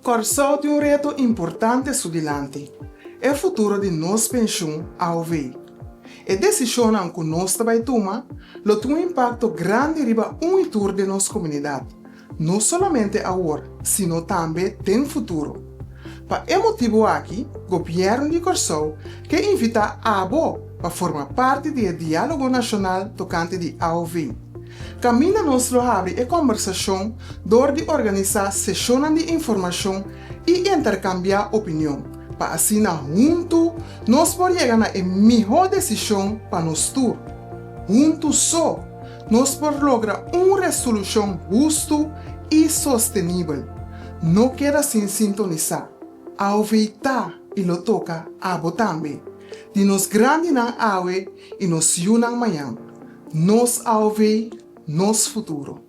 Kòrsou tin un reto importante su dilanti, e futuro di nos penshun AOV. E desishonnan ku nos ta bai tuma lo tin un impakto grandi riba un i tur den nos komunidat, no solamente awor, sino tambe den futuro. Pa e motibu aki, Gobièrnu di Kòrsou ke invitá abo pa forma parti di e Diálogo Nashonal tokante di AOV. Kaminda nos lo habri e kòmbersashon dor di organisá seshonnan di informashon i interkambiá opinion, pa asina huntu nos por yega na e mihó desishon pa nos tur. Huntu so nos por logra un resolushon hustu i sostenibel. No keda sin sintonisá. AOV ta i lo toka abo tambe. Di nos grandinan awe i nos yunan mañan. Nos AOV, nos futuro.